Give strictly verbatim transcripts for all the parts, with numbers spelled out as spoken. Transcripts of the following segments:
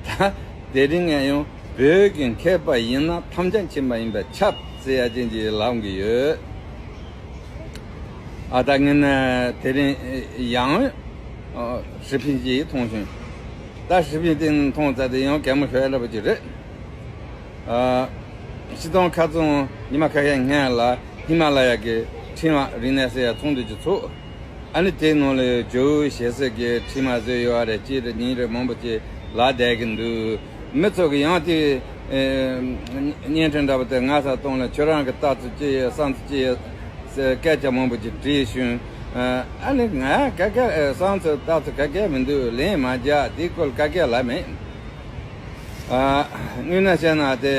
ད་དེ་རིང་ངས་ཡང་བོད་ཀྱི་མཁས་པ་ཡིན་ན་ཐམས་ཅད་མཁྱེན་པ་ཡིན་པས་ཁྱབ་ཟེར་ཡ་ཅན་གྱི་ལབ་གི་ཡོད། ཨ་ད་ངས་ན་དེ་རིང་ཡང་ཨ་ཧྲི་ཕིན་ཅིག་མཐོང་བྱུང་། ད་ཧྲི་ཕིན་དེ་མཐོང་ཚར་དེ་ཡང་གད་མོ་ཤོར་ཡ་འདྲ་པོ་ཅིག་རེད། ཨ་སྤྱིར་བཏང་ཁ་སང་ཉི་མ་ཁ་ཤས་སྔོན་ལ་ཧི་མ་ལ་ཡ་གི་ཕྲེང་བ་རིག་གནས་ཟེར་ཡ་ཚོགས་འདུ་ཅིག་ཚོགས། ཨ་ནི་དེའི་ནང་ལ་ཇོ་བོ་ཞལ་གསེར་གྱི་ཕྲེང་བ་བཟོས་ཡོད་རེད། གཅིག་རེད་གཉིས་རེད་མང་པོ་ཅིག་ལབ་བསྡད་ཀྱི་འདུག་མི་ཚོ་གི་ཡང་དེ་ཨེ་བརྙན་འཕྲིན་འདྲ་པོ་དེ་སྔ་ས་གཏོང་ལ་ཁྱོད་རང་གི་ལྟ་ཚུལ་ཅི་ཡོད་བསམ་ཚུལ་ཅི་ཡོད་ཟེར་སྐད་ཆ་མང་པོ་ཅིག་དྲིས་བྱུང་། ཨ་ནི་ང་ག་ག་བསམ་ཚུལ་ལྟ་ཚུལ་ག་ག་མི་འདུག་ལན་མ་རྒྱག་དེའི་སྐོར་ག་ག་ལབ་མེད། དངོས་གནས་བཤད་ན་དེ་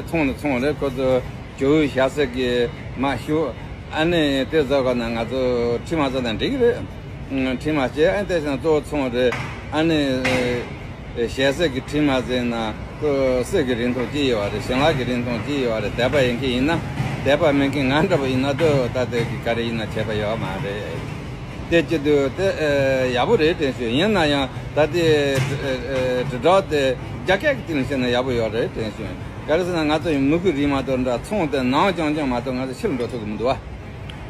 ཚོང་ནི་ཚོང་རེད། ཁོ་ཚོ་ཇོ་བོའི་ཞལ་གསེར་གྱི་མ་ཞུ། ཨ་ནི་དེ་བཟོ་ག་ན་ང་ཚོ་ཁྲིམས་མ་བཟོ་ན་འགྲིག་གི་རེད། ཁྲིམས་མ་བྱས་ཨ་ནི་དེ་བྱས་ན་གཙོ་བོ་ཚོང་རེད། ཨ་ནི་ཞལ་གསེར་གྱི་ཁྲིམས་མ་བཟོས་ན་ཁོ་གསེར་གྱི་རིན་ཐང་ཅི་ཡོད་རེད། ཞིང་ལག་གི་རིན་ཐང་ཅི་ཡོད་རེད། དད་པ་ཡིན་མཁན་ཡིན་ན་དད་པ་མེད་མཁན་ང་འདྲ་པོ་ཡིན་ན་དོ་ད་དེ་གི་ག་རེ་ཡིན་ན་བྱས་པ་ཡོད་མ་རེད། དེ་བྱེད་དུས་དེ་ཡག་པོ་རེད་དྲན་བྱུང་། ཡིན་ན་ཡང་ད་ལྟའི་དྲིལ་བསྒྲགས་དེ་རྒྱ་སྐད་ཀྱི་སྟེང་ནས་བཤད་ན་ཡག་པོ་ཡོད་རེད་དྲན་བྱུང་། ག་རེ་ཟེར་ན་ང་ཚོ་ཡི་མུ་གུ་རིལ་མ་གཏོགས་འདྲ་ཚོང་དེ་ནང་རྐྱང་རྐྱང་མ་གཏོགས་ང་ཚོ་ཕྱིར་འགྲོ་ཐུབ་ཀྱི་མི་འདུག་བ།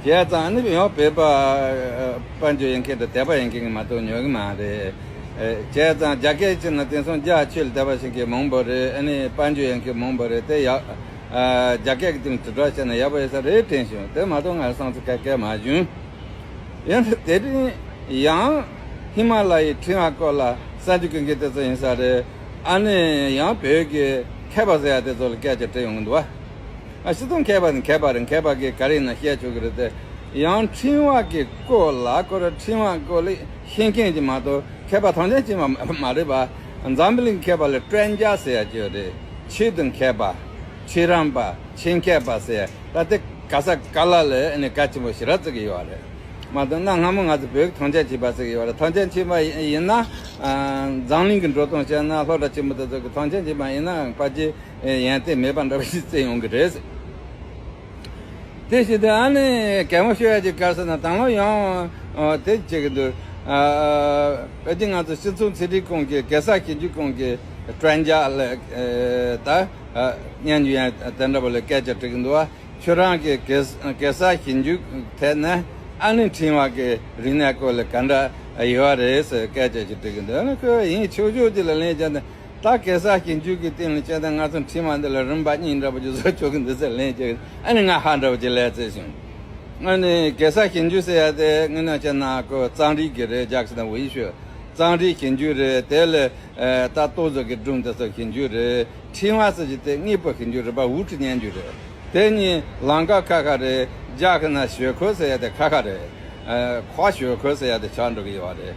བྱས་ཙང་ཨ་ནི་ཡང་བོད་པ་དཔལ་འབྱོར་ཡོད་མཁན་དང་དད་པ་ཡོད་མཁན་གྱི་མ་གཏོགས་ཉོ་གི་མ་རེད། བྱས་ཙང་རྒྱ་སྐད་བྱས་ན་དེང་སང་རྒྱ་ཆོས་ལ་དད་པ་བྱེད་མཁན་མང་པོ་རེད། ཨ་ནི་དཔལ་འབྱོར་ཡོད་མཁན་མང་པོ་རེད། དེ་ཡག་རྒྱ་སྐད་ཀྱི་སྟེང་དྲིལ་བསྒྲགས་བྱས་ན་ཡག་པོ་ཡོད་ས་རེད་དྲན་བྱུང་། དེ་མ་གཏོགས་ང་བསམ་ཚུལ་ག་གེ་མ་བྱུང་། ཡང་དེ་རིང་ཡང་ཧི་མ་ལ་ཡའི་ཕྲེང་བ་སྐོར་ལ་གསར་འགྱུར་གྱི་འགན་དེ་ཚོ་ཡིན་ས་རེད། ཨ་ནི་ཡང་བོད་ཀྱི་མཁས་པ་ཟེར་ཡ་དེ་ཚོ་ལ་སྐད་ཆ་དྲིས་ཡོང་གི་འདུག་བ། ཨ་སྤྱིར་བཏང་མཁས་པ་ནི་མཁས་པ་རེད། མཁས་པ་གིས་ག་རེ་ཡིན་ན་བཤད་ཆོག་གི་རེད་དེ། ཡང་ཕྲེང་བ་གི་སྐོར་ལ་ཁོ་ར་ཕྲེང་བ་སྐོར་ལ་ཤེས་མཁན་གྱི་མ་གཏོགས་མཁས་པ་ཐམས་ཅད་ཀྱི་མ་མ་རེད་པ། འཛམ་བུ་གླིང་མཁས་པ་ལ་专家ཟེར་ཡ་ཅིག་ཡོད་རེད། ཆེད་དུ་མཁས་པ། ཆེད་རམས་པ། ཆེད་མཁས་པ་ཟེར་ད་དེ་ག་ས་ག་ལ་ལ་ཨ་ནི་གལ་ཆེན་པོ་ཞེ་དྲག་བརྩི་གི་ཡོད་རེད། མ་གཏོགས་གནའ་སྔ་མོ་ང་ཚོ་བོད་ཀྱི་ཐང་ཆེན་ཆེན་པ་ཟེར་གི་ཡོད་རེད། ཐང་ཆེན་ཆེན་པ་ཡིན་ན་འཛམ་གླིང་གི་འགྲོ་སྟངས་བཤད་ན་སློབ་གྲྭ་ཆེན་པོ་དེ་ཚོ་གི་ཐང་ཆེན་ཆེན་པ་ཡིན་ན་ཕལ་ཆེར་ཡོན་ཏན་མེད་པ་འདྲ་བ་ཞིག་བརྩི་ཡོང་གི་རེད། དེ་བཞིན་དུ་ཨ་ནི་གད་མོ་ཤོར་ཡ་ཅིག་ག་རེ་ཟེར་ན་དང་བླངས་ཡང་དེ་བྱེད་ཀྱི་འདུག་ཨ་ཕལ་ཆེར་ང་ཚོ་སྤྱི་ཚོགས་ཚན་རིག་ཁང་གི་གེ་སར་ཞིབ་འཇུག་ཁང་གི་专家ལ་ད་སྙན་རྒྱུ་ཡང་དེ་འདྲ་པོ་ལ་སྐད་ཆ་དྲི་གི་འདུག་བ། ཁྱོད་རང་གི་གེ་གེ་སར་ཞིབ་འཇུག་ཐད་ནས་ཨ་ནི་ཕྲེང་བ་གི་རིག་གནས་སྐོར་ལ་ག་འདྲ་ཡོད་རེད་ཟེར་སྐད་ཆ་ཅིག་དྲི་གི་འདུག་ཨ་ནི་ཁོས་ཡིན་ཆོག་ཆོག་ཅིག་ལ་ལན་བརྒྱབ་ནས། ད་གེ་སར་ཞིབ་འཇུག་གི་སྟེང་ལ་བྱས་ན་ང་ཚོ་ཕྲེང་བ་འདི་ལ་རིམ་པ་གཉིས་འདྲ་པོ་ཅིག་བཟོ་ཆོག་གི་འདུག་ཟེར་ལན་བརྒྱབ། ཨ་ནི་ང་ཧ་འདྲ་པོ་ཅིག་ལན་བརྩེས་བྱུང་། ཨ་ནི་གེ་སར་ཞིབ་འཇུག་ཟེར་ཡ་དེ་དངོས་གནས་བྱས་ན་ཁོ་རྩོམ་རིག་གི་རེད། རྒྱག་ཟེར་ན་文学། རྩོམ་རིག་ཞིབ་འཇུག་རེད། དེ་ལས་ད་ལྟོ་བཟོ་གི་སྒྲུང་དེ་ཚོ་ཞིབ་འཇུག་རེད། ཕྲེང་བ་ཟེར་གྱི་དེ་དངོས་པོ་ཞིབ་འཇུག་རེད་པ། 物质研究རེད། དེ་གཉིས་ལམ་ཁ་ཁ་ཁ་རེད། རྒྱག་ན་学科ཟེར་ཡ་དེ་ཁ་ཁ་རེད། ཨ་跨学科ཟེར་ཡ་དེ་ཆགས་འགྲོ་གི་ཡོད་རེད།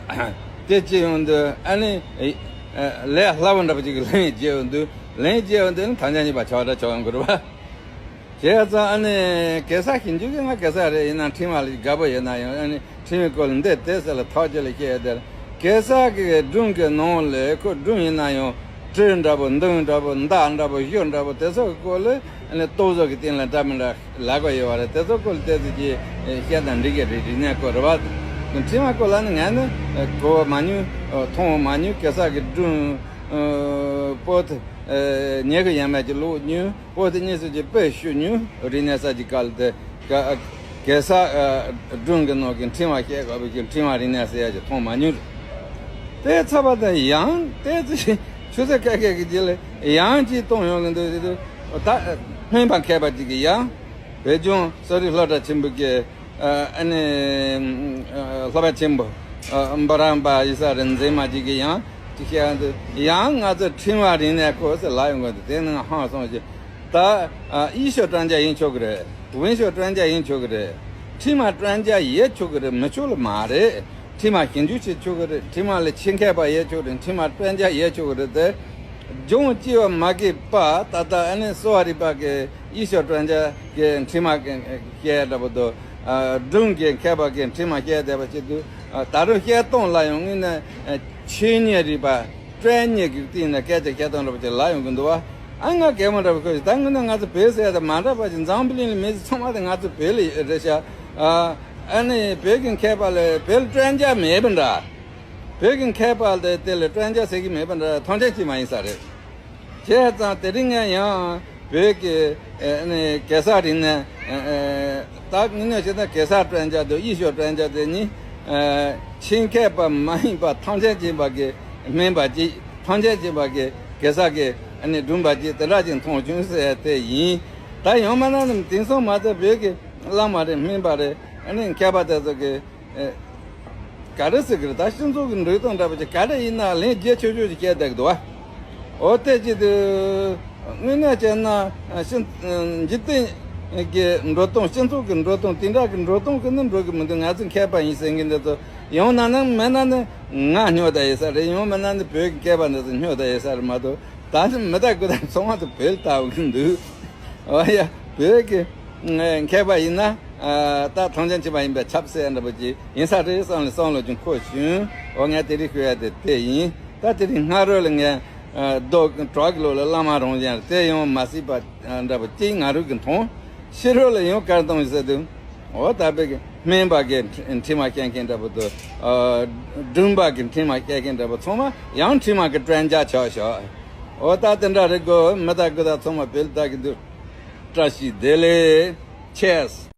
ཨ་དེ་བྱེད་ཡོང་དུས་ཨ་ནི་ཨ་ལས་སླ་པོ་འདྲ་པོ་ཅིག་གི་ལན་བརྒྱབ་ཡོང་དུས། ལན་བརྒྱབ་ཡོང་དུས་ནི་ཐང་ཆེན་གཉིས་པ་ཆགས་འདྲ་ཆགས་ཡོང་གི་རེད་པ། བྱས་ཙང་ཨ་ནི་གེ་སར་ཞིབ་འཇུག་གི་ང་གེ་སར་རེད། ཡིན་ན་ཕྲེང་བ་ལ་དགའ་པོ་ཡོད་ན་ཡང་ཨ་ནི་ཕྲེང་བའི་སྐོར་ལ་འདི་དེ་ཟེར་ལ་ཐག་བཅད་ལ་བཤད་ཡ་དེ་ལ། གེ་སར་གྱི་སྒྲུང་གི་ནང་ལ་ཁོ་སྒྲུང་ཡིན་ན་ཡང་གྲི་འདྲ་པོ་མདུང་འདྲ་པོ་མདའ་འདྲ་པོ་གཞུ་འདྲ་པོ་དེ་ཚོ་གི་སྐོར་ལ་ཨ་ནི་ལྟོ་བཟོ་གི་སྟེང་ལ་འདྲ་མི་འདྲ་ལབ་དགོས་ཡོད་པ་རེད། དེ་ཚོ་སྐོར་ལ་ཏོག་ཙམ་ཅིག་བཤད་ན་འགྲིག་གི་རེད། རིག་གནས་སྐོར་རེད་པ། ཕྲེང་བ་སྐོར་ལ་ནི་ངས་ནི་གོ་བ་མ་མྱོང་། མཐོང་བ་མ་མྱོང་། གེ་སར་གྱི་སྒྲུང་པོ་དེ་ཉལ་གི་ཡན་མེད་ཀྱི་ཀློག་མྱོང་། པོ་ཏི་གཉིས་སུ་གྱི་དཔེ་ཞུ་མྱོང་། རིག་གནས་གསར་གྱི་སྐབས་ལ་དེ་ག་གེ་སར་སྒྲུང་གི་ནང་གི་ཕྲེང་བ་བཤད་དགོས་པའི་གི་ཕྲེང་བ་རིག་གནས་ཟེར་ཡ་ཅིག་མཐོང་མ་མྱོང་། དེ་ཚར་བ་དང་ཡང་དེ་ཚེ་ཆུ་ཚོད་ཁ་ཤས་ཀྱི་རྗེས་ལ་ཡང་ཅིག་གཏོང་ཡོང་གི་འདུག་ཟེར་དུས། ད་སྨན་པ་མཁས་པ་ཅིག་གིས་ཡང་བོད་ལྗོངས་གསོ་རིག་སློབ་གྲྭ་ཆེན་པོ་གི་ཨ་ནི་སློབ་དཔོན་ཆེན་པོ་འབུམ་རམས་པ་ཡིན་ས་རེད། མཛེས་མ་ཅིག་གིས་ཡང་ཅིག་བཤད་འདུག་ཡང་ང་ཚོ་ཕྲེང་བ་རིག་གནས་སྐོར་ཟེར་ལབ་ཡོང་གི་འདུག་དེ་ནི་ང་ཧང་སོང་ཞིག་ད་医学专家ཡིན་ཆོག་གི་རེད།文学专家ཡིན་ཆོག་གི་རེད། ཕྲེང་བ་专家ཡིན་ཆོག་གི་རེད་མི་ཆོག་ལ་མ་རེད། ཕྲེང་བ་ཞིབ་འཇུག་བྱེད་ཆོག་གི་རེད། ཕྲེང་བ་ལ་ཆེད་མཁས་པ་ཡིན་ཆོག་གི་རེད། ཕྲེང་བ་专家ཡིན་ཆོག་གི་རེད་དེ། ལྗོངས་སྐྱིད་པ་མ་སྐྱིད་པ་ད་ལྟ་ཨ་ནི་གསོ་བ་རིག་པ་གི་医学专家གི་ཕྲེང་བ་བཤད་འདྲ་པོ་འདུག་སྒྲུང་གི་མཁས་པ་གི་ཕྲེང་བ་བཤད་བསྡད་པ་བྱེད་དུས། ད་རུང་བཤད་སྟངས་ལ་ཡང་དངོས་གནས་ཆོས་ཉིད་རིག་པ་སྤྲོས་ཉིད་ཀྱི་སྟེང་ནས་སྐད་ཆ་བཤད་སྟངས་འདྲ་པོ་ཅིག་ལ་ཡོང་གི་འདུག་བ། ཨ་ང་གད་མོ་འདྲ་པོ་ཁོས་ད་དངོས་གནས་ང་ཚོ་བོད་ཟེར་ཡ་དང་མ་འདྲ་བ་ཅིག་འཛམ་བུ་གླིང་ལ་མི་ཚང་མ་དེ་ང་ཚོ་བོད་ལ་རེད་ཤག་ཨ་ནི་བོད་ཀྱི་མཁས་པ་ལ་བོད་ལ་སྤྲོས་འཇགས་མེད་པ་འདྲ། བོད་ཀྱི་མཁས་པ་དེ་དེ་ལ་专家ཟེར་གྱི་མེད་པ་འདྲ། ཐམས་ཅད་མཁྱེན་པ་ཡིན་ས་རེད། བྱས་ཙང་དེ་རིང་ང་ཡང་བོད་ཀྱི་ཨ་ནི་གེ་སར་རིག་གནས། ད་དངོས་གནས་བྱས་ན་གེ་སར་专家དང་医学专家དེ་གཉིས་ཆེད་མཁས་པ་མ་ཡིན་པ་ཐམས་ཅད་མཁྱེན་པ་གི་སྨན་པ་ཅིག་ཐམས་ཅད་མཁྱེན་པ་གི་གེ་སར་གི་ཨ་ནི་སྒྲུང་པ་ཅིག་དེ་འདྲ་ཅིག་མཐོང་བྱུང་ཟེར་དེ་ཡིན། ད་ཡང་མིན་ན་ནི་དེང་སང་མ་ཚད་བོད་ཀྱི་བླ་མ་རེད། སྨན་པ་རེད། ཨ་ནི་མཁས་པ་དེ་ཚོ་གི་ཨེ། ག་རེ་ཟེར་གི་རེད། ད་སྤྱི་ཚོགས་ཀྱི་འགྲོ་སྟངས་འདྲ་པོ་ཅིག་ག་རེ་ཡིན་ན་ལན་རྒྱག་ཆོག་ཆོག་ཅིག་བཤད་བསྡད་ཀྱི་འདུག་བ། འོ་དེ་ཅིག་དུ་དངོས་གནས་བྱས་ན་སྤྱི་འཇིག་རྟེན་གྱི་འགྲོ་སྟངས། སྤྱི་ཚོགས་ཀྱི་འགྲོ་སྟངས། དེ་འདྲ་གི་འགྲོ་སྟངས་ཀྱི་ནི་འགྲོ་གི་མི་འདུག་ང་ཚོ་མཁས་པ་ཡིན་ཟེར་མཁན་འདི་ཚོ་ཡང་ན་ནི་མིན་ན་ནི་ང་སྨྱོ་ད་ཡོད་ས་རེད། ཡང་མིན་ན་ནི་བོད་ཀྱི་མཁས་པ་འདི་ཚོ་སྨྱོ་ད་ཡོད་ས་རེད་མ་གཏོགས། ད་ནི་མི་ད་གུ་ད་ཚང་མ་དུ་བོད་ལྟ་བུ་གི་འདུག་འོ་ཡ། བོད་ཀྱི་མཁས་པ་ཡིན་ན་ད་ཐམས་ཅད་མཁྱེན་པ་ཡིན་པས་ཁྱབ་ཟེར་འདྲ་པོ་ཅིག་ཡིན་ས་རེད་བསམ་ལ་བསམ་བློ་ཅིག་འཁོར་བྱུང་། འོ་ངས་དེ་རིང་ཞུ་ཡ་དེ་དེ་ཡིན། ད་དེ་རིང་སྔ་རོལ་ལ་ངས་རྡོ་བྲག་གི་ལོགས་ལ་བླ་མ་རང་བཞིན་དེ་ཡང་མ་སྲིད་པ་འདྲ་པོ་ཅིག་ང་རང་གིས་མཐོང་། ཕྱི་རོལ་ལ་ཡང་གར་བཏང་ཡོད་ཟེར་དུས། འོ་ད་བོད་ཀྱི་སྨན་པ་གི་འཕྲིན་མ་བཤད་མཁན་འདྲ་པོ་དང་། སྒྲུང་པ་གི་འཕྲིན་མ་བཤད་མཁན་འདྲ་པོ་ཚང་མ་ཡང་འཕྲིན་མ་གི་专家ཆགས་ཤག་འོ་ད་དེ་འདྲ་རེད་གོ། མི་ད་གུ་ད་ཚང་མ་བོད་ལ་ལྟ་གི་འདུག་བཀྲ་ཤིས་བདེ་ལེགས། Cheers།